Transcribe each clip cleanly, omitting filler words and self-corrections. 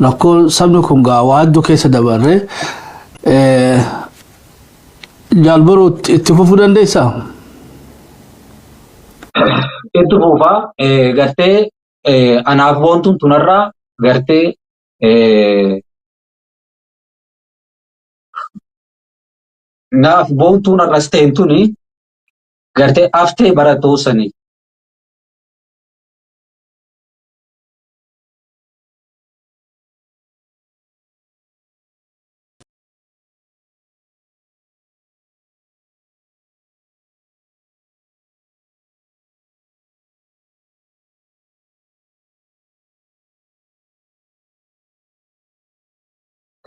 Rakkoo sabni kun gaa waa hedduu keessa dabarre. Jaal Boruu itti fufuu dandeessaa? Itti fufaa gartee anaaf boontuun tunarraa gartee naaf boontuun har'as ta'een tuni gartee haftee baratoo sanii.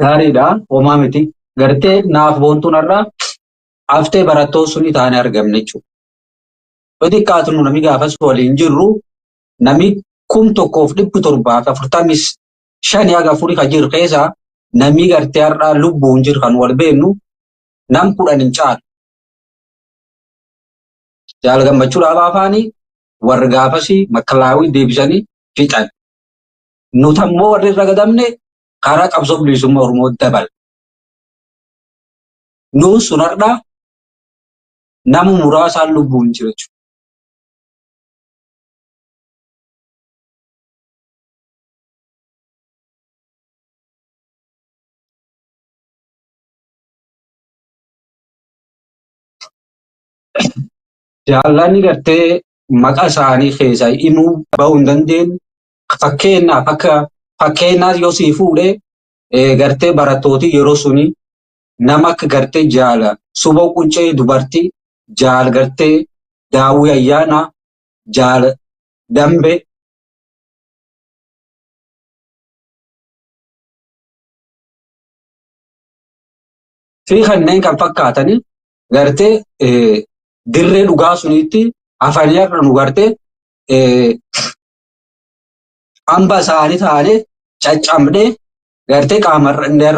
Gaariidha homaa miti. Gartee naaf boontuun har'a haftee barattoo suni taanee argamne jechuudha. Yoo xiqqaatu nu namni gaafas waliin jirru namni 1745 haga afurii kan jiru keessaa namni gartee har'a lubbuun jiru kan wal beeknu nam 10 hin caalu. Jaal Gammachuu Dhaabaa faani warri gaafasii makkalaawii deebisanii fixan. Nuti ammoo warri irra gadamne karaa qabsoo bilisummaa Oromoo dabal. Nuun sun har'a nama muraasaan lubbuun jira jechuudha. Jaallanni gartee maqaa isaanii keessaa himuu bahuu hin dandeenye. Fakkeenyaaf akka fakkeenyaaf yoo sii fuudhe gartee barattooti yeroo suni nama akka gartee jaala suboo quncee dubartii jaal gartee daawwii ayyaanaa jaal dambe fi kanneen kan fakkaatanii gartee dirree dhugaa sunitti hafanii har'a nu gartee hamba isaanii taane caccabnee gartee qaama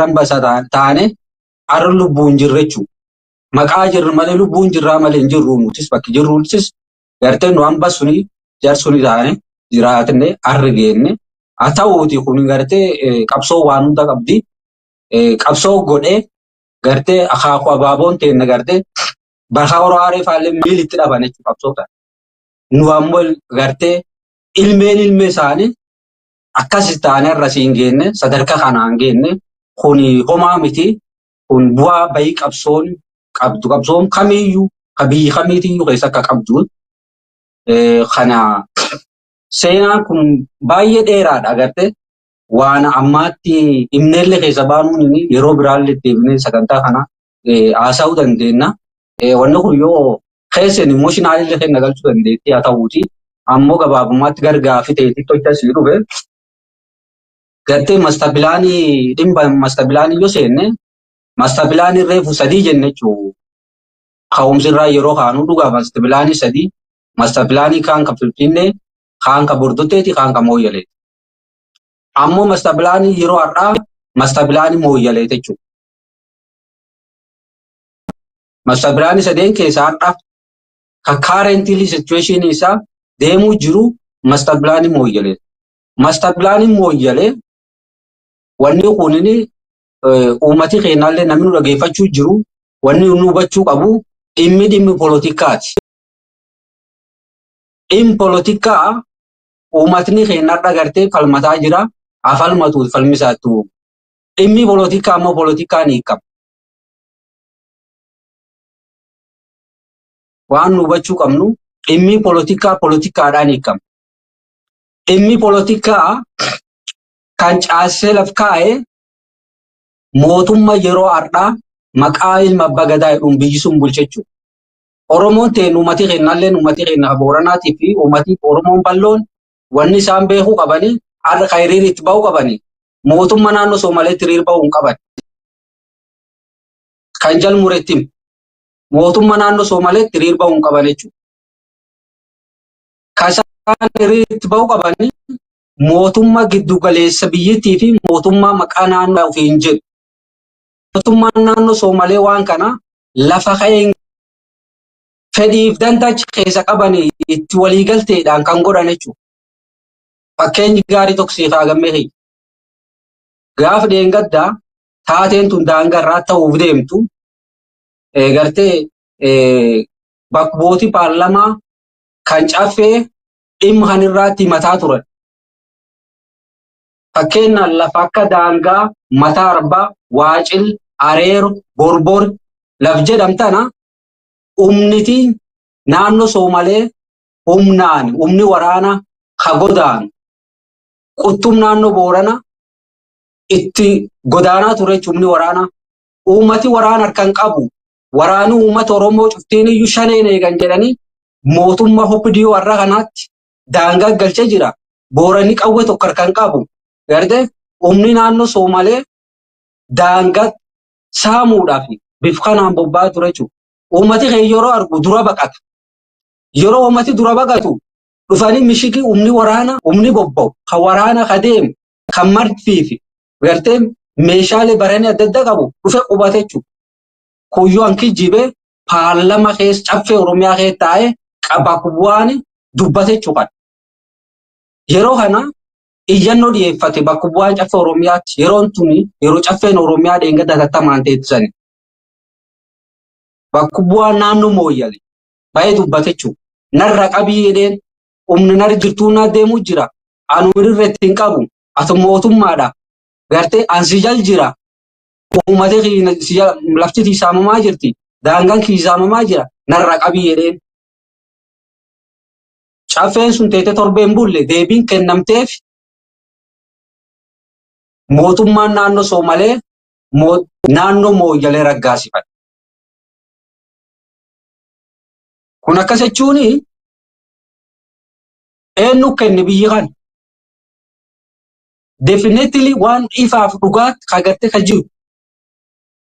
hamba isaa taane har'a lubbuun jirra jechuudha. Maqaa jirru malee lubbuun jirraa malee hin jirru nutis bakki jirruutis gartee nu hamba suni jar suni taane jiraatne har'a geenne. Haa ta'uuti kun gartee qabsoo waan hunda qabdi. Qabsoo godhee gartee akaakuu abaaboon teenna gartee bakaa horaaree faallee miilitti dhaban jechuudha qabsoo kana. Nu ammoo gartee ilmeen ilmee isaanii akkas taane irra siin geenne sadarkaa kanaan geenne kun homaa miti kun bu'aa bayii qabsoon qabdu qabsoon kamiyyuu ka biyyi kamiitiyyuu keessa akka qabdu kana seenaan kun baay'ee dheeraadha agartee waan ammaatti himneellee keessa baanuun yeroo biraallee deebinee sagantaa kana haasa'uu dandeenya. Wanni kun yoo keessan imooshinaaliillee kenna galchuu dandeettii haa ta'uuti. Ammoo gabaabummaatti gargaafi ta'eetti tocha sii dhufe. Gartee mastabilaanii dhimma mastabilaanii yoo seenne mastabilaanii reefu sadii jenne jechuudha. Ka'umsirraa yeroo kaanuu dhugaa mastabilaanii sadii mastabilaanii kaan ka Finfinnee kaan ka Bordotteeti kaan ka Mooyyaleeti. Ammoo mastabilaanii yeroo har'aa mastabilaanii Mooyyaleeti jechuudha. Mastabilaanii sadeen keessaa har'a ka currently situation isaa deemuu jiru mastabilaanii Mooyyaleeti. Mastabilaanii Mooyyalee wanni kunin uummati keenyallee namni nu dhageeffachuu jiru wanni nu hubachuu qabu dhimmi dhimmi poolotikaati. Dhimmi poolotikaa uummatni keenya har'a gartee falmataa jira. Haa falmatu falmisaattu. Dhimmi poolotikaa ammoo poolotikaan hiikama. Waan nu hubachuu qabnu dhimmi poolotikaa poolotikaadhaan hiikama. Dhimmi poolotikaa kan caassee laf kaa'e mootummaa yeroo har'aa maqaa ilma abbaa gadaa jedhuun biyyi sun bulche jechuudha. Oromoon ta'e uummatii keenyallee uummatii keenya Booranaatii fi uummatii Oromoon bal'oon wanni isaan beekuu qabanii har'a kan hiriirri itti ba'uu qabanii mootummaa naannoo Somaaleetti hiriir ba'uu hin qaban. Kan jal muretti mootummaa naannoo Somaaleetti hiriir ba'uu hin qaban jechuudha. Kan isaan hiriir itti ba'uu qabanii mootummaa giddu galeessa biyyittii fi mootummaa maqaa naannoo ofiin jedhu. Mootummaan naannoo Soomalee waan kana lafa ka'een fedhiif dantaa achi keessa qaban itti waliigalteedhaan kan godhan jechuudha. Fakkeenyi gaarii tokko siif haa gammee kiyya. Gaafa dheengaddaa taateen tun daangarraa ta'uuf deemtu gartee bakka paarlamaa kan caffee dhimma kanirraatti himataa turan. Fakkeenyaaf lafa akka daangaa Mataa Arbaa, Waacil, Areero, Borbor laf jedhamtana humniti naannoo Soomalee humnaan humni waraanaa ka godaanu quttum naannoo Boorana itti godaanaa ture jechuun humni waraanaa. Uummati waraana harkaan qabu. Waraanni uummata Oromoo cuftiin iyyuu shaneen eegan jedhanii mootummaa OPDO har'a kanaatti daangaa galchee jira. Booranni qawwee tokko harkaan qabu. Gartee humni naannoo Soomalee daangaa saamuudhaaf bifa kanaan bobba'aa ture jechuudha. Uummati keenya yeroo argu dura baqata. Yeroo uummati dura baqatu dhufanii mishigii humni waraana humni bobba'u kan waraana ka deemu kan marfii fi gartee meeshaalee baranii adda addaa qabu dhufe qubate jechuudha. Kuyyoo hanki jibee paarlama keessa caffee Oromiyaa keessa taa'ee bakka bu'aan dubbate jechuudha. Yeroo kana iyyannoo dhiyeeffate bakka bu'aan caffee Oromiyaatti yeroon tuni yeroo caffeen Oromiyaa dheengadda tattamaan teessani. Bakka bu'aan naannoo Mooyyale baay'ee dubbate jechuudha. Narra qabii jedheen humni narra jirtuu na deemuu jira. Anu irra ittiin qabu ati mootummaadha. Gartee ansi jal jira. Uummata lafti saamamaa jirti. Daangaan kiyya saamamaa jira. Narra qabii jedheen. Caffeen sun teessee torbeen bulle deebiin kennamteef mootummaan naannoo Soomalee naannoo Mooyyalee raggaasifate. Kun akkas jechuun eenyu kenne biyyi kana? Definitely waan ifaaf dhugaatti kagartee ka jiru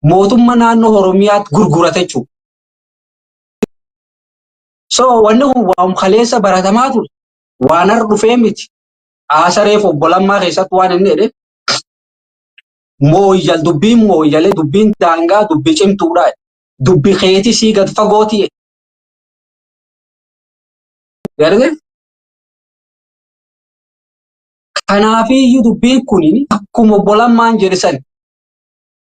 mootummaa naannoo Oromiyaatti gurgurate jechuudha. So wanni kun waan kaleessa baratamaa ture. Waan har'a dhufee miti. Aasareef obbo Lammaa keessatti waan inni jedhe mooyyal dubbiin mooyyalee dubbiin daangaa dubbii cimtuudha. Dubbi keetii sii gad fagooti. Garee kanaafiyyuu dubbiin kun akkuma obbo Lammaan jedhe san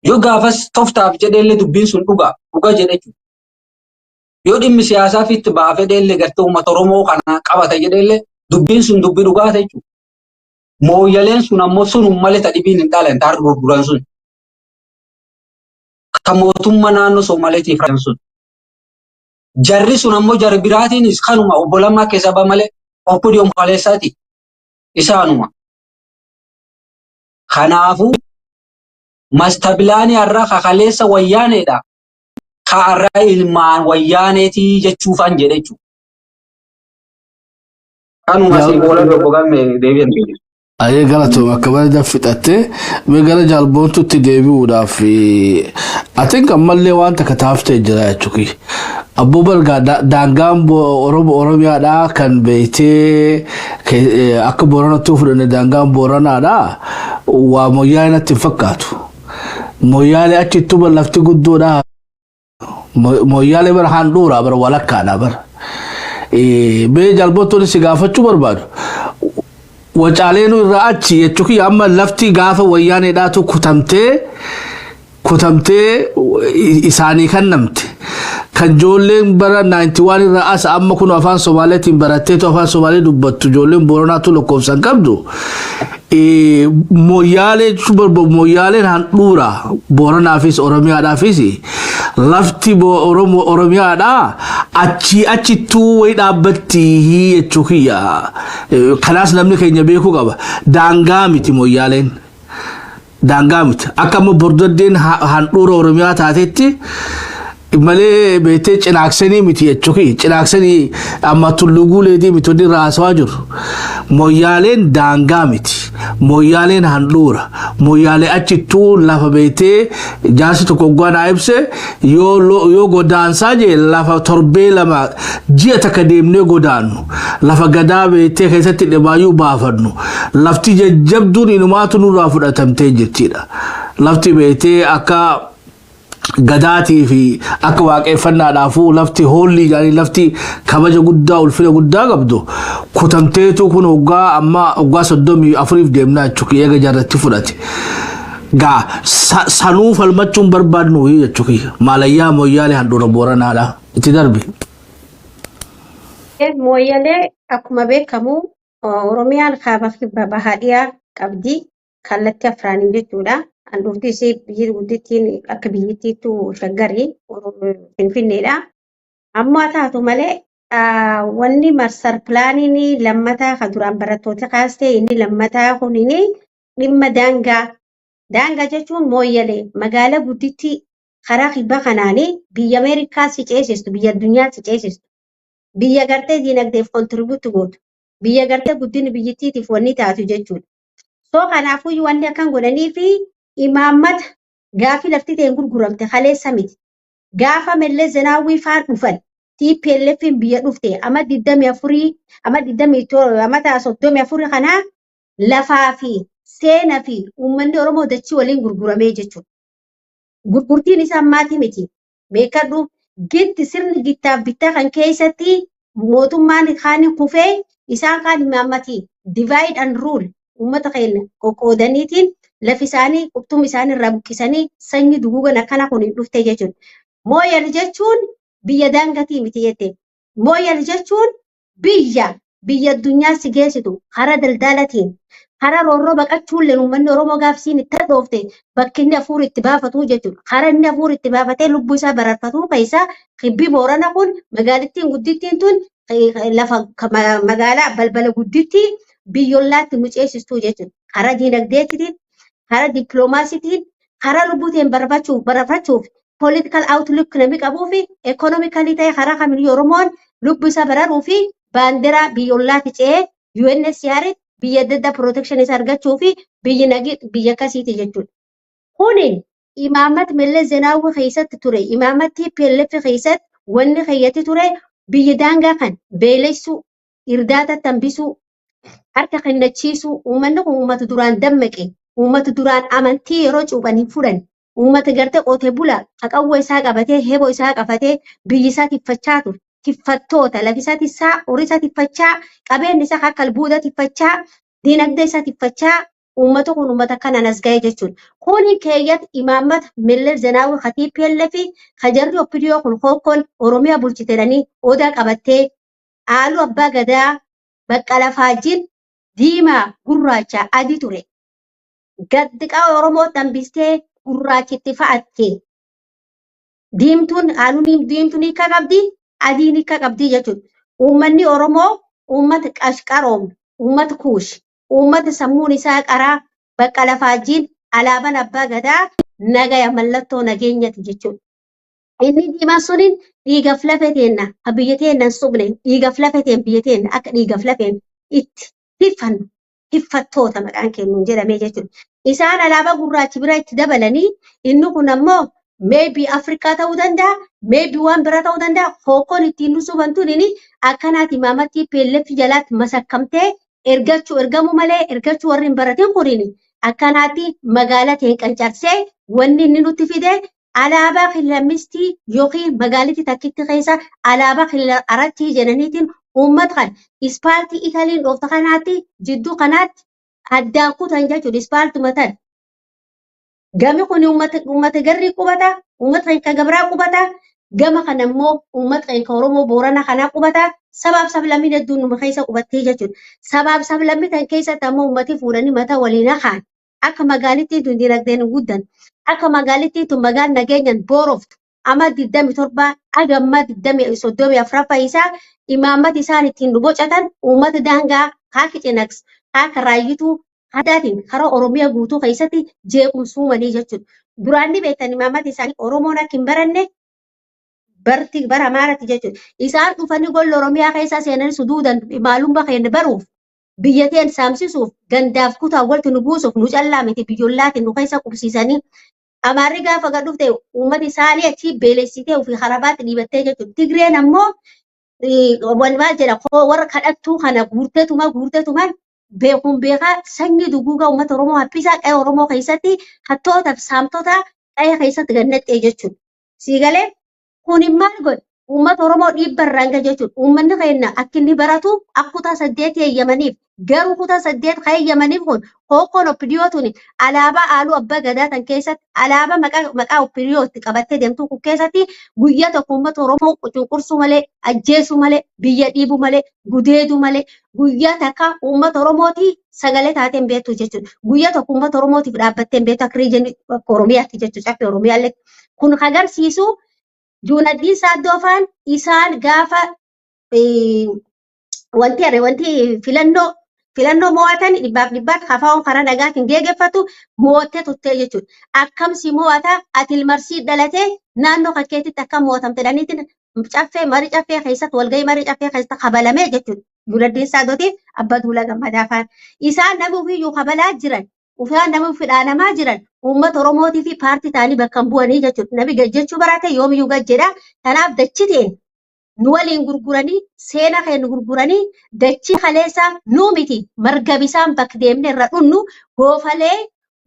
yoo gaafas toftaaf jedheellee dubbiin sun dhugaa dhuga jedhe jechuudha. Yoo dhimmi siyaasaaf itti baafee fedheellee gartee uummata Oromoo kana qabata jedheellee dubbiin sun dubbii dhugaa jechuudha. Mooyyaleen sun ammoo sunum malee ta dhibiin hin dhalan taar gurguran sun. Ka mootummaa naannoo Somaaleetiif sun. Jarri sun ammoo jarri biraatiinis kanuma obbo Lammaa keessa ba malee OPDOn kaleessaati. Isaanuma. Kanaafuu master planii har'a kakaleessa wayyaaneedha. Ka har'a ilmaan wayyaaneetii jechuufan jedhe jechuudha. Kanuma si boola obbo Gammee deebi'an. Ayee galatoom akka bareeda fixattee mee gara jaalboontutti deebi'uudhaaf atin ammallee waan takka taaftee jira jechuudha. Abboo Bargaa daangaan Oromiyaadhaa kan beektee akka Booranatti fudhanne daangaan Booranaadhaa waa Moyyaalee natti hin fakkaatu. Moyyaalee achittuu lafti guddoodhaa. Moyyaalee bara handhuuraa bara walakkaadhaa bara. Mee jaalboontuun si gaafachuu barbaadu. Wacaaleen irraa achi jechuun amma lafti gaafa wayyaaneedhaatu kutamtee isaanii kennamte. Kan ijoolleen bara 91 irraa as amma kun afaan Somaaleetiin baratteetu afaan Somaalee dubbattu ijoolleen Booranaatu lakkoofsan qabdu. Moyyaalee mooyyaaleen handhuura Booranaafis Oromiyaadhaafis lafti Oromiyaadhaa achii achittuu wayi dhaabbatti jechuu kiyya. Kanaas namni keenya beekuu qaba. Daangaa miti mooyyaaleen. Daangaa miti. Akka amma bordoddeen handhuura Oromiyaa taatetti malee beektee cinaaksanii miti jechuun cinaaksanii amma tulluu guuleetii miti wanni raasawaa jiru. Mooyyaaleen daangaa miti. Mooyyaaleen handhuura. Mooyyaalee achittuu lafa beektee jaarsi tokko hoggaa ibse yoo godaansaa jee lafa torbee 2 ji'a takka deemnee godaannu lafa gadaa beektee keessatti dhibaayyuu baafannu lafti jajjabduun inumaatu nurraa fudhatamtee jirtidha. Lafti beektee akka gadaatii fi akka waaqeffannaadhaafuu lafti hoollii jedhanii lafti kabaja guddaa ulfina guddaa qabdu kutamteetu kun hoggaa amma hoggaa 34f deemnaa jechuudha eega jaarratti fudhate. Gaa sanuu falmachuun barbaadnu jechuu kiyya. Maalayyaa Moyyaalee handhuura Booranaadha. Itti darbi. Mooyyalee akkuma beekamu Oromiyaan kaaba kibba bahaa dhiyaa qabdi. Kallattii afraaniin jechuudha. Handhuurti isii biyyi guddittiin akka biyyittiittu Shaggarii Finfinneedha. Ammoo haa taatu malee wanni master planiin lammataa kan duraan barattoota kaastee inni lammataa kunini dhimma daangaa. Daangaa jechuun Mooyyalee magaalaa guddittii karaa kibba kanaanii biyya Ameerikaa si ceesistu, biyya addunyaa si ceesistu, biyya gartee diinagdeef contribute gootu, biyya gartee guddina biyyittiitiif wanni taatu jechuudha. So kanaafuu wanni akkan godhanii fi imaammata gaafii lafti ta'een gurguramte kaleessa miti. Gaafa Mallas Zeenaawwii faan dhufan, TPLF biyya dhufte, ama 24, ama 27, ama 34 kanaa lafaa fi seenaa fi uummanni Oromoo dachii waliin gurguramee jechuudha. Gurgurtiin isaa ammaatii miti. Beekadhu, gitti sirni gittaaf bittaa kan keessatti mootummaan kaan kufee isaan kaan imaammatii divide and rule uummata keenya qoqqoodaniitiin lafi isaanii qubtuma isaanii irraa buqqisanii sanyii duguugan akkana kun hin dhufte jechuudha. Mooyal jechuun biyya daangatii miti jette. Mooyal jechuun biyya addunyaa si geessitu, karaa daldalatiin, karaa roorroo baqachuullee uummanni Oromoo gaafsiin itti dhoofte bakki inni hafuura itti baafatu jechuudha. Karaa inni hafuura itti baafatee lubbuu isaa bararfatu keessaa kibbi Boorana kun, magaalittiin guddittiin tun lafa magaalaa balbala guddittii biyyollaatti nu ceesistuu jechuudha. Karaa diinagdeetiin, karaa dippiloomaasiitiin, karaa lubbuutiin bararfachuuf political outlook namni qabuu fi economically ta'e karaa kamiyyuu Oromoon lubbuu isaa bararuu fi baandiraa biyyollaatti ce'ee UNHCR biyya adda addaa protection isaa argachuu fi biyyi nagi biyya akkasiiti jechuudha. Kuni imaammata Mallas Zeenaawwi keessatti ture, imaammata TPLF keessatti wanni keeyyatti ture biyya daangaa kan beelessuu, irdaata hambisuu, harka kennachiisuu. Uummanni kun uummata duraan dammaqe, uummata duraan amantii yeroo cuuphan hin fudhan, uummata gartee qotee bulaa haqawwa isaa qabatee, heeboo isaa qabatee biyyi isaa tiffachaa ture. Tiffattoota lafi isaa tissaa, horii isaa tiffachaa, qabeenya isaa akka albuuda tiffachaa, diinagdee isaa tiffachaa, uummata kun uummata kanaan as ga'e jechuudha. Kuni keeyyat imaammata Mallas Zeenaawwi ka TPLF ka jarri OPDO kun hookkoon Oromiyaa bulchite jedhanii odaa qabattee haaluu abbaa gadaa Baqqala Faajjiin diimaa gurraacha adii ture. Gaddiqaa Oromoo hambistee gurraachitti fa'atte. Diimtuun haaluun diimtuun hiika qabdi, adiin hiika qabdi jechuudha. Uummanni Oromoo uummata qashqaroom, uummata Kuush, uummata sammuun isaa qaraa. Baqqala Faajjiin alaabaan abbaa gadaa nagaya, mallattoo nageenyati jechuudha. Inni diimaan suniin dhiigaf lafe teenna, ka biyya teenna hin suqne, dhiigaf lafe teen biyya teenna akka dhiigaf lafeen itti tiffannu, tiffattoota maqaan kennuun jedhamee jechuudha. Isaan alaabaa gurraachi bira itti dabalanii inni kun ammoo maybe Afrikaa ta'uu danda'a, maybe waan biraa ta'uu danda'a. Hookkoon ittiin nu suban tuni akkanaati imaamatti TPLF jalaatti masakkamtee ergachuu ergamuu malee ergachuu warri hin baratin kuniin akkanaatti magaalaa ta'een qancarsee wanni inni nutti fide alaabaa kilamistii yookiin magaalitti takkitti keessa alaabaa killa aratti jedhaniitiin uummata kan ispaaltii Italiin dhoofta kanaatti jidduu kanaatti addaan kutan jechuudha ispaaltuma tan. Gami kun uummata garrii qubata, uummata kan gabraa qubata, gama kana immoo uummata kan Oromoo Boorana kanaa qubata, sabaaf sablammiin hedduun numa keessa qubattee jechuudha. Sabaaf sablammii kan keessatti ammoo uummati fuudhanii mataa waliin hakaan akka magaalittiin tun dinagdeen hin guddan, akka magaalittiin tun magaal nageenyaan booroftu ama 27 agamma 34ffaa isaa imaammati isaan ittiin nu bocatan uummata daangaa kaaka Cinaks kaaka Raayyituu addaatiin karaa Oromiyaa guutuu keessatti jeequmsuumanii jechuudha. Duraan ni beektan, imaammati isaanii Oromoon akka hin baranne barti bara Amaaraatti jechuudha. Isaan dhufanii golla Oromiyaa keessa seenanii suduudan maalummaa keenya baruuf, biyya teen saamsisuuf, gandaaf kutaa walitti nu buusuuf, nu callaa miti biyyollaatiin nu keessa qubsiisanii. Amaarri gaafa gad dhufte uummata isaanii achi beelessitee ofii harabaatti dhiibattee jechuudha. Tigreen ammoo wal maal jedha, warra kadhattuu kana guurteetuma guurteetuma beekuun beekaa sanyii duguugaa uummata Oromoo haphisaa qe'ee Oromoo keessatti hattootaaf saamtota qe'ee keessatti gannaxxee jechuudha. Siigalee kun maal godhe? Uummata Oromoo dhiibba irraan gahe jechuudha. Uummanni keenya akka inni baratu akka kutaa 8 eeyyamaniif, garuu kutaa 8 kan eeyyamaniif kun hookkoon OPDO tuni alaabaa haaluu abbaa gadaa tan keessatti, alaabaa maqaa OPDO itti qabattee deemtu kun keessatti guyyaa tokko uummata Oromoo cunqursuu malee, ajjeesuu malee, biyya dhiibuu malee, gudeeduu malee guyyaa takka uummata Oromootii sagalee taatee hin beektu jechuudha. Guyyaa tokko uummata Oromootiif dhaabbattee hin beektu akka riijinii akka Oromiyaatti jechuudha. Caffee Oromiyaallee kun agarsiisu Juunaddiin Saaddoo faan isaan gaafa wanti are wanti filannoo mo'atan dhibbaaf dhibbaatti kafaa'uun karaa nagaatiin geggeeffatu mo'attee turtee jechuudha. Akkam si mo'ata, ati ilmarsii dhalatee naannoo kan keetitti akkam mo'atamte jedhaniitiin caffee marii caffee keessatti, walgahii marii caffee keessatti kabalamee jechuudha. Juunaddiin Saaddootiif Abbaa Duulaa Gammadaa faan. Isaan namni ofiiyyuu kabalaa jiran, ufaan namni ofii dhaanamaa jiran, uummata Oromootii fi paartii ta'anii bakka hin bu'anii jechuudha. Namni gajjachuu barate yoomiyyuu gajjedha. Kanaaf dachiteen nu waliin gurguranii, seena keenya gurguranii, dachii kaleessaa nuu miti marga bisaan bakka deemne irra dhunnu goofalee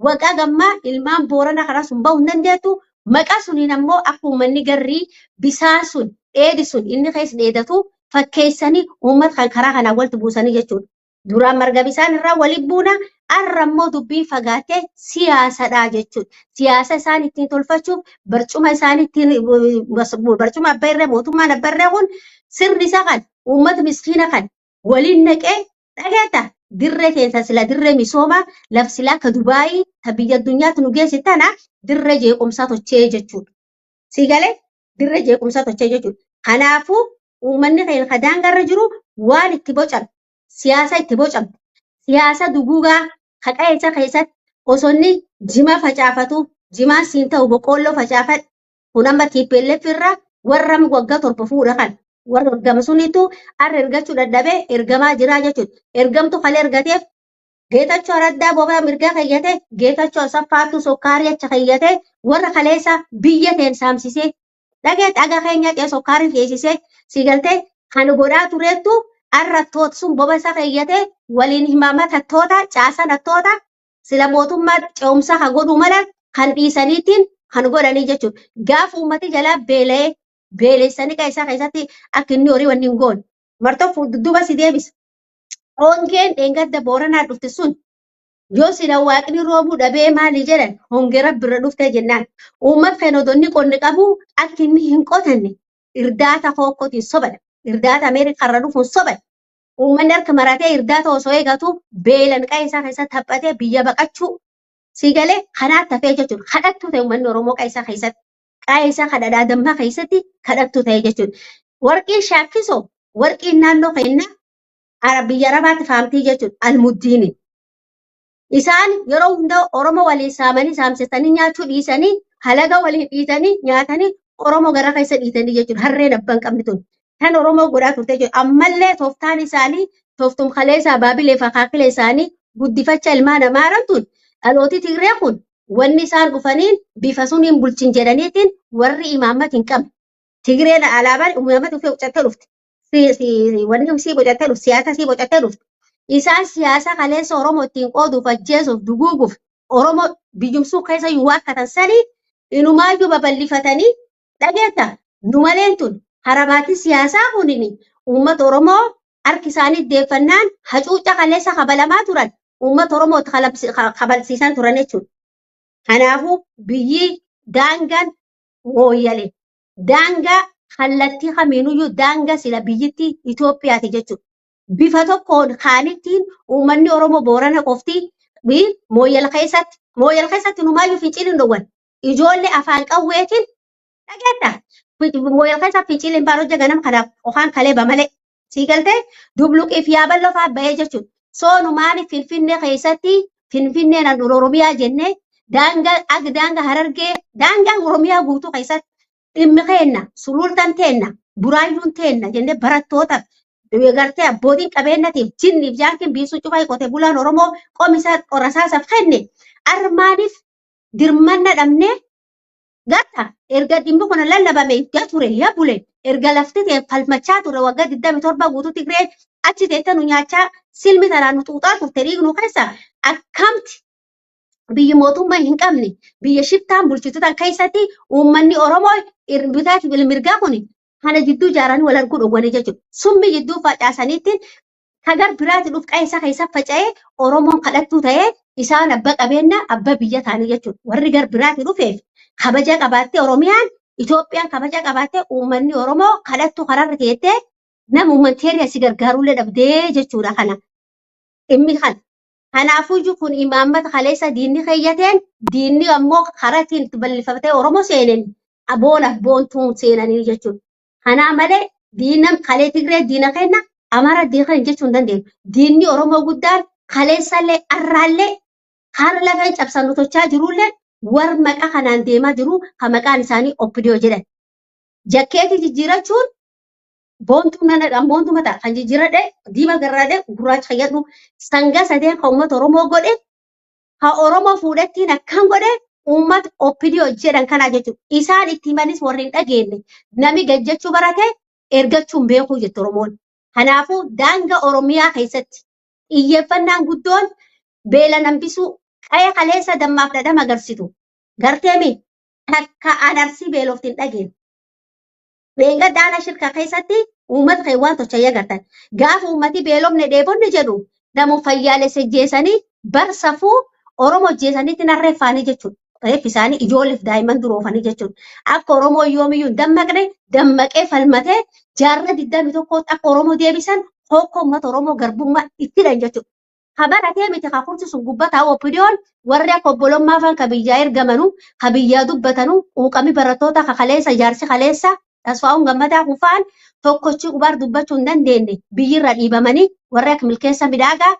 waqaa gammaa ilmaan Boorana karaa sun bahuu hin dandeettu. Maqaa suniin ammoo akka uummanni garrii bisaan sun dheedi sun inni keessa dheedatu fakkeessanii uummata kan karaa kanaan walitti buusanii jechuudha. Duraan marga bisaan irraa waliin buuna, har'a immoo dubbiin fagaattee siyaasadha jechuudha. Siyaasa isaan ittiin tolfachuuf barcuma isaan ittiin barcuma abbaa irree, mootummaan abbaa irree kun sirni isaa kan uummata miskiina kan waliin naqee dhageetta dirree keessa sila dirree misoomaa laf sila akka Dubaayii ta biyya addunyaatti nu geessi tana dirree jeequmsaa tochee jechuudha. Si galee dirree jeequmsaa tochee jechuudha. Kanaafuu uummanni keenya ka daangarra jiru waan itti bocame, siyaasa itti bocamte, siyaasa duguugaa haqa isa keessatti osoo inni jima facaafatu jimaan siin ta'u boqqoolloo facaafadhu kun amma TPLF irraa warra waggaa 7 fuudha kan warra ergama sunitu har'a ergachuu dadhabee ergamaa jiraa jechuudha. Ergamtu kalee ergateef Geetachoo Araddaa bobaa mirgaa keeyyate, Geetachoo Asaffaatu sokkaarii achi keeyyate, warra kaleessa biyya teen saamsisee dhagee dhaga keenya qee sokkaarii ceesisee si galtee kan godhaa tureettu har'a toot sun boba isa keeyyate waliin himama tattoota caasan hattoota sila mootummaa ce'umsaa kan godhuu mala kan dhiisaniitiin kan godhanii jechuudha. Gaafa uummati jalaa beela'ee beelessanii kan isaa keessatti akka inni horii wanni hin goone. Martoo dudduuba si deebisa. Hongeen dheengadda Booranaa dhufte sun yoo sila waaqni roobuu dhabee maali jedhan, hongee rabbirra dhuftee jennaan. Uummata keenya odoo inni qonni qabu akka inni hin qotanne irdaata hookkootiin soban. Irdaata Ameerikaa irra dhufuun soban. Uummanni harka maratee irdaata osoo eegatu beelan qa'ee isaa keessatti haphatee biyya baqachuu si galee kanaatti hafee jechuudha. Kadhattuu ta'e uummanni Oromoo qa'ee isaa keessatti. Qa'ee isaa kadhadhaa dammaa keessatti kadhattuu ta'e jechuudha. Warqiin shaakkisoo warqiin naannoo keenyaa biyya Arabaatti faamtii jechuudha. Almuddiini. Isaan yeroo hunda Oromoo waliin saamanii saamsisanii nyaachuu dhiisanii, halaga waliin dhiisanii nyaatanii, Oromoo gara keessa dhiisanii jechuudha. Harreen abbaan qabni tun. Kan Oromoo godhaa turte jechuudha. Ammallee tooftaan isaanii tooftum kaleessaa baabilee fi akaakilee isaanii guddifacha ilmaan amaaran tun dhalootii Tigree kun wanni isaan dhufaniin bifa suniin bulchin jedhaniitiin warri imaammat hin qabne. Tigreen alaabaan imaammat ofii bocattee dhufte. Wanni sii bocattee dhufte, siyaasa sii bocattee dhufte. Isaan siyaasa kaleessa Oromoo ittiin qooduuf, ajjeesuuf, duguuguuf, Oromoo biyyumsuu keessa iyyuu waakkatan sanii inumaayyuu babal'ifatanii dhageetta. Nu maleen tun harabaatii siyaasaa kunini uummata Oromoo harki isaanii deeffannaan hacuucca kaleessa kabalamaa turan uummata Oromoo kabalsiisan turan jechuudha. Kanaafuu biyyi daangaan mooyyale daangaa kallattii kamiinuyyuu daangaa sila biyyittii Itoophiyaati jechuudha. Bifa tokkoon kaanittiin uummanni Oromoo Boorana qofti mooyyal keessatti numaayyuu finciliin dhowwan. Ijoollee afaan qawweetiin dhageetta. Mooyyal keessatti finciliin baan hojja ganam kanaaf qofaan kalee bamalee. Sii galtee dubluqii fi yaaballoo fa'aa bahee jechuudha. Soonumaan Finfinnee keessatti Finfinneen handhuura Oromiyaa jennee daangaa ag daangaa Harargee daangaa Oromiyaa guutuu keessatti dhimmi keenna, sulultaan teenna, buraayyuun teenna jennee barattootaaf gartee abbootiin qabeenyatiif jinniif jaartiin biisuu cufaa qote bulaan Oromoo qomisaa qorasaasaaf kenne armaaniif dirmanna dhabnee garta erga dhimmi kun lallabame ya ture ya bule erga lafti ta'e falmachaa ture waggaa 27 guutuu Tigree achi teessee nu nyaachaa silmi tanaan nu xuuxaa turte dhiignu keessa akkamti biyyi mootummaa hin qabne, biyya shiftaan bulchitu tan keessatti uummanni Oromoo bitaatiif mirgaa kun Kana jidduu ijaaranii wal arguu dhowwanii jechuudha. Summi jidduu facaasaniitti kagar biraati dhuf qe'ee isaa keessa faca'ee Oromoon kadhattuu ta'ee isaan abba qabeenya abba biyya ta'anii jechuudha. Warri gar biraati dhufeef kabaja qabaattee, Oromiyaan Itoophiyaan kabaja qabaattee, uummanni Oromoo kadhattuu kararra teettee nama uummanteerri asii gargaaruullee dhabdee jechuudha kana. Dhimmi kana. Kanaafuyyuu kun imaammata kaleessa diinni keeyyateen, diinni ammoo karaa ittiin itti bal'ifatee Oromoo seeneen boonaaf boontuun seenanii jechuudha. Kanaa malee diina kalee Tigree diina kenna, Amaara diina kenna jechuu hin dandeenyu. Diinni Oromoo guddaan kaleessallee arraallee haala lafa cabsan nu tolchaa jirullee warra maqaa kanaan deemaa jiru kan maqaan isaanii OPDO jedhan. Jakkeetii jijjiirachuun boontuu nana boontuu mataa kan jijjiiradhe diimaa garraadhe gurraacha fayyadhu sangaa sadeen kan uummata Oromoo godhe kan Oromoo fuudhettiin akkan godhe uummata OPDO jedhan kanaa jechuudha. Isaan itti himanis warri hin dhageenye nami gajjachuu barate ergachuu hin beekuu jettu Oromoon. Kanaafuu daangaa Oromiyaa keessatti xiyyeeffannaan guddoon beela hambisuu, qe'ee kaleessa dammaaf dhadhama agarsiitu. Garteemi takka anarsii beelofti hin dhageenye. Leenga daana shirka keessatti uummata kee waan tolchan agartan. Gaafa uummati beelofne dheebonne jedhu namu fayyaalessa jeesanii bar safuu Oromoo jeesaniitti narreeffaanii jechuudha. Reeffi isaanii ijoolleef daa'imman duroofanii jechuudha. Akka Oromoo yoomiyyuu hin dammaqne dammaqee falmatee jaarraa 21tti akka Oromoo deebisan hokkoo uummata Oromoo garbummaa itti hidhan jechuudha. Kabaratee miti ka kursi sun gubbataa OPDOn warri akka obbolummaa faan ka biyyaa ergamanu ka biyyaa dubbatanu quuqamii barattoota ka kaleessa jaarsi kaleessa Tasfaa'uun Gammadaa kufaan tokkochi qubaar dubbachuu hin dandeenye biyyirra dhiibamanii, warri akka Milkeessa Midhaagaa,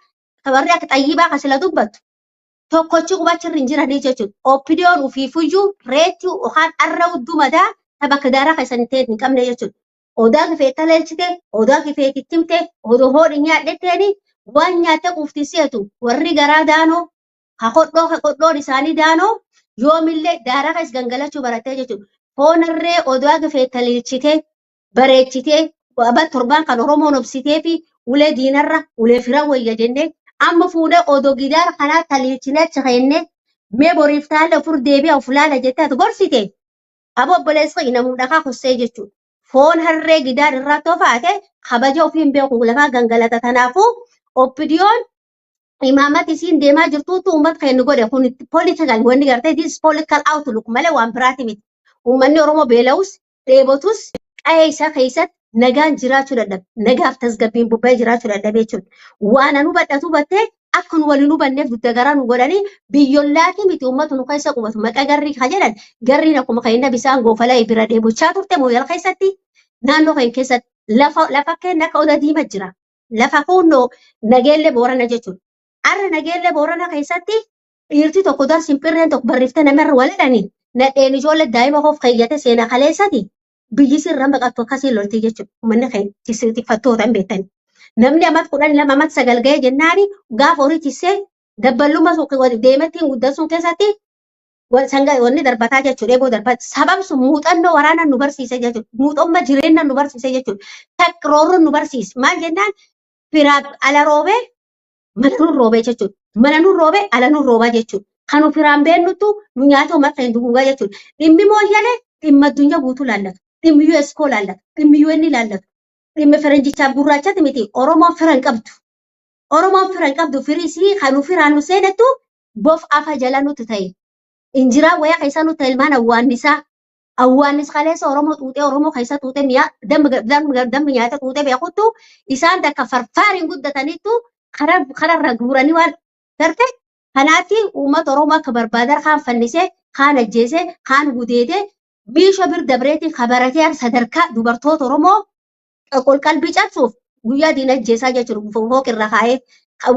warri akka Xayyibaa ka sila dubbattu tokkochi qubachirra hin jiranii jechuudha. OPDOn ufiifuyyuu reetti yookaan arra hudduu madaa ta bakka daaraa keessan ta'e hin qabne jechuudha. Odaa kifeetta leelchite, odaa kifeetitti himte, odoo hoodhi nyaadhetteeni waan nyaatte quufti seetu warri garaa daanoo ka hodhoo ka hodhoon isaanii daanoo yoomillee daaraa keessa gangalachuu barattee jechuudha. Foonarree odaa kifeetta leelchite, bareechitee aba torbaan kan Oromoon obsitee fi ulee diinarra ulee fira wayya jennee amma fuudhee odoo gidaara kanaa taliilchinee achi keennee mee boriif taalee ofur deebi'a of laala jettee ati gorsite abo obboleessa namuu dhakaa kossee jechuudha. Foon harree gidaar irraa tofaate kabaja ofii hin beeku lafaa gangalata. Kanaafuu OPDOn imaamati isiin deemaa jirtuutu uummata keenya godhe. Kun political wanni gartee this political outlook malee waan biraati miti. Uummanni Oromoo beela'us dheebotus qa'ee isaa keessatti nagaan jiraachuu dadhabe. Nagaaf tasgabbiin bobba'ee jiraachuu dadhabe jechuudha. Waan anu hubadhatu hubattee akka nu waliin hubanneef dugda garaa nu godhanii biyyollaati miti uummata nu keessa qubatu maqaa garrii ka jedhan garriin akkuma keenya bisaan goofalaa bira dheebochaa turte mooyal keessatti naannoo keenya keessatti lafa lafa keenya akka oda diima jira. Lafa kunnoo Nageellee Boorana jechuudha. Arra Nageellee Boorana keessatti dhiirti tokko dar simpirreen tokko barriftee namarra waladhanii nadheen ijoollee daa'ima koof keeyyate seenaa kaleessati biyyi sirra baqattu akkasiin loltii jechuudha. Uummanni keenya tikfattoota hin beektani. Namni amat 12 amat 9 ga'ee jennaani gaafa horii tissee dabballuma deemettiin guddasuun keessatti wanni darbataa jechuudha. Eeboo darbataa. Sabab sun muuxannoo waraanaa nu barsiise jechuudha. Muuxannoo jireenya nu barsiise jechuudha. Takroorroon nu barsiise. Maal jennaan firaa ala roobee mana nu roobee jechuudha. Mana nu roobee ala nu roobaa jechuudha. Kan nu firaan beennuttu nu nyaata uummata keenya duguugaa jechuudha. Dhimmi mooyyalee dhimma addunyaa guutuu laallatu. Dhimmi UNESCO laallatu. Dhimmi UN laallatu. Dhimmi faranjichaaf gurraachati miti. Oromoon fira hin qabdu. Oromoon fira hin qabdu. Firisii kan nu firaan nu seenettu bof afa jala nuti ta'e. Injiraa wayaa keessa nuti ta'e ilmaan awwaannisaa. Awwaannis kaleessa Oromoo xuuxee Oromoo keessa xuuxee mi'a dammi nyaata xuuxee beekuttu isaan takka farfaariin guddataniittu kararra guuranii waan garte. Kanaatti uummata Oromoo akka barbaadan kaan fannisee, kaan ajjeesee, kaan gudeedee miisha bir dabreetiin kabaratee sadarkaa dubartoota Oromoo qalbii cabsuuf guyyaa diina ajjeesaa jechuudha. Fooq irra kaa'ee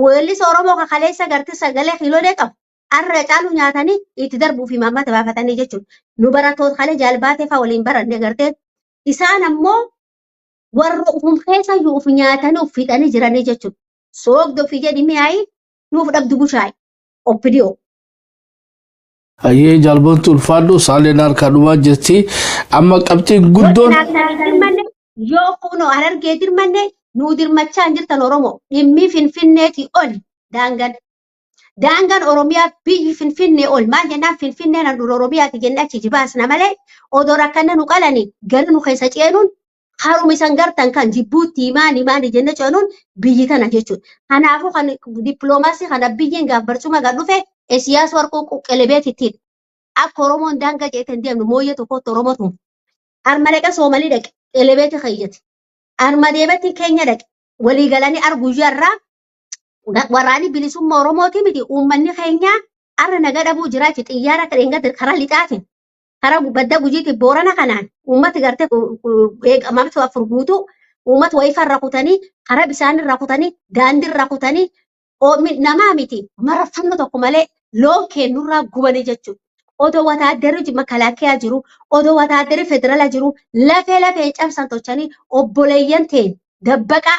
weellisa Oromoo kaleessa gartee sagalee kiiloolee qabu. Arra caalu nyaatanii itti darbuuf imaammata baafatanii jechuudha. Nu barattoota kalee jaalbaatee fa'aa waliin baranne gartee isaan ammoo warra ufum keessa iyyuu uf nyaatanii uf fixanii jiranii jechuudha. Soogdoo fi jedhi mi'aayi nuuf dhabdu bushaayi. OPDO. Ayyee jaalbantu ulfaadhu saaleen harkaa dhumaa jirti. Amma qabxiin guddoon. Yoo kunoo Harargee dirmanne nuu dirmachaa hin jirtan Oromoo dhimmi Finfinneetii ol daangan. Daangaan Oromiyaa biyyi Finfinnee ol maal jennaan Finfinneen handhuura Oromiyaati jennee achi jibaasna malee odoo rakkanne nu qalanii gara nu keessa ceenuun. Haruma isan gartan kan jibbuutti maali maali jenne cenuun biyyi tana jechuudha. Kanaafuu kan dippiloomaasii kana biyyeen gaaf barcuma gad dhufe Esiyaas Warquu qelebeetittiin akka Oromoon daangaa ceete hin deemnu mooyyee tokkotti Oromoo tumu. Arma dhaqa Soomalii dhaqe qelebeeti keeyyate. Arma deemetti keenya dhaqe walii galanii arguyyaa irraa waraanni bilisummaa Oromooti miti uummanni keenya arra nagaa dhabuu jiraachi xiyyaara akka dheengadda karaa lixaatiin karaa badda gujiitiin boorana kanaan uummati gartee eegamamtu afur guutuu uummata wayifa irra kutanii karaa bishaan irra kutanii daandii irra kutanii namaa miti maraffanno tokko malee loon kennurraa gubanii jechuudha. Odoo wataaddarri makalaakiyaa jiru, odoo wataaddarri federaalaa jiru, lafee lafeen cabsan tolchanii obboleeyyan ta'e dabbaqaa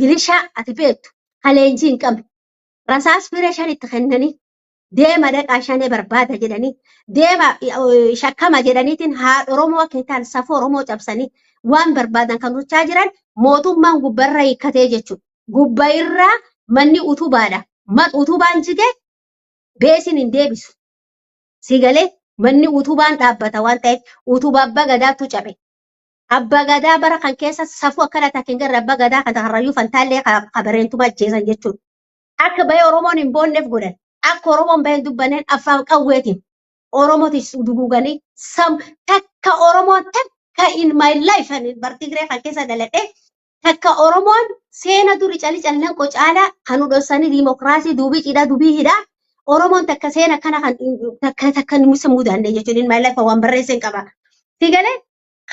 milishaa ati beektu kaleenjii hin qabne rasaas firee shan itti kennanii deema dhaqaa shanee barbaada jedhanii deema shakkama jedhaniitiin haadha Oromoo akka hin taane safuu Oromoo cabsanii waan barbaadan kan gochaa jiran mootummaan gubbarra hiikkatee jechuudha. Gubba irraa manni utubaadha. Utubaan jige beesin hin deebisu. Si galee manni utubaan dhaabbata waan ta'eef utubaa abbaa gadaatu cabe. Abbaa gadaa bara kan keessa safuu akkana takka hin garre abbaa gadaa kan harrayyuu fantaallee kabareentuma ajjeesan jechuudha. Akka bahee Oromoon hin boonneef godhan. Akka Oromoon bahee hin dubbanneen afaan qawweetiin Oromootis duguuganii sam takka Oromoon takka in my life ani bartigree kan keessa dhaladhe takka Oromoon seena duri cali callan qocaalaa kan hudhosanii diimokiraasii duubii cidhaa dubii hidhaa Oromoon takka seena kana kan takka takka nusa mudaanne jechuun in my life waan barreesseen qaba. Si galee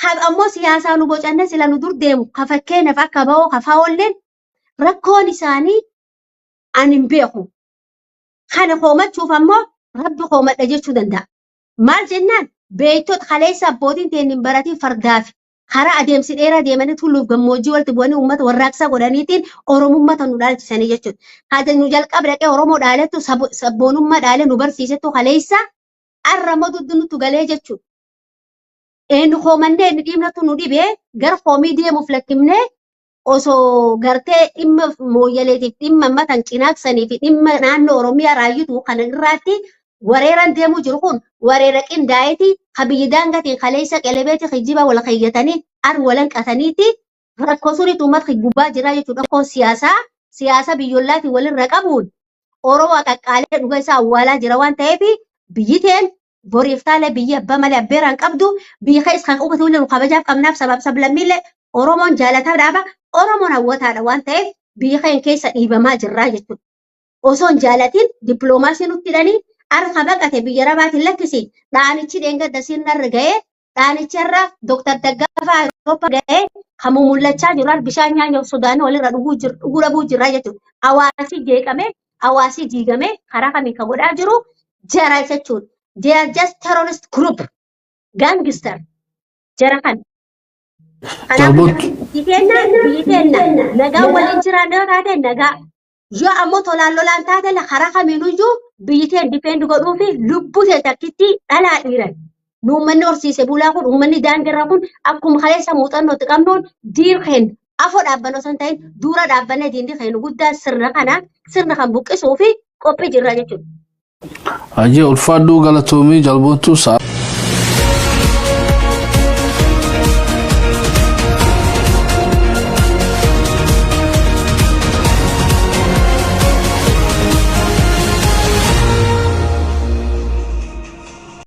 kan ammoo siyaasaa nu bocanne sila nu dur deemu ka fakkeenyaaf akka ba'oo ka faawolleen rakkoon isaanii ani hin beeku. Kana koomachuuf ammoo rabbi koomadha jechuu danda'a. Maal jennaan beektota kaleessa abbootiin ta'een hin baratiin fardaa fi karaa adeemsi dheeraa deemanii tulluuf gammoojjii walitti bu'anii uummata warraaqsaa godhaniitiin oromummaa tan nu dhaalchisanii jechuudha. Haati nu jalqaba dhaqee Oromoo dhaalettu sabboonummaa dhaalee nu barsiisettu kaleessa arra immoo duddu nutti galee jechuudha. Eenyu koomannee inni dhiibnatu nu dhibee gara koomii deemuuf lakkifnee osoo gartee dhimma mooyyaleetiif dhimma matan cinaaksanii fi dhimma naannoo Oromiyaa raayyitu kana irraatti wareeran deemuu jiru kun wareera qindaa'eeti ka biyyi daangaatiin kaleessa qelebeeti kijjiba wal keeyyatanii ar walan qataniiti rakkoo sunitu uummata gubbaa jira jechuudha. Rakkoo siyaasaa siyaasa biyyollaatiin walirra qabuun Oromoo qaqqaalee dhuga isaa awwaalaa jira waan ta'eef biyyi teen boriif taalee biyyi abbaa malee abbeeraan qabdu biyya keessa kan qubatu illee nu kabajaaf qabnaaf sabaaf sablammiillee Oromoon jaalataa dhaaba Oromoon hawwataadha waan ta'eef biyya keenya keessa dhiibamaa jirraa jechuudha. Osoo hin jaalatin dippiloomaasii nutti hidhanii harka baqate biyya rabaatiin lakkisi dhaanichi dheengadda sirnarra ga'ee dhaanicharra Dooktar Daggafaa Awurooppaa ga'ee kan mumullachaa jiru bishaan nyaanyof sodaanii walirra dhuguu dhabuu jirra jechuudha. Hawaasi jeeqamee hawaasi diigamee karaa kamiin kan godhaa jiru jara jechuudha. They are just terrorist group, gangster jara kan. Kanaafuu biyyi keenya biyyi keenya nagaa waliin jiraanne yoo taate nagaa yoo ammoo tolaan lolaan taate karaa kamiinuyyuu biyyi teen difeendi godhuu fi lubbuu tee takkitti dhalaa dhiiran. Nu uummanni horsiise bulaa kun uummanni daangarra kun akkuma kaleessa muuxannootti qabnuun diin keenya afoo dhaabbannu osoo hin ta'in dura dhaabbannee diinni keenya guddaa sirna kana sirna kan buqqisuu fi qophii jirra jechuudha. Hajji ulfaadhuu galatoomii jalboontuu sa'a.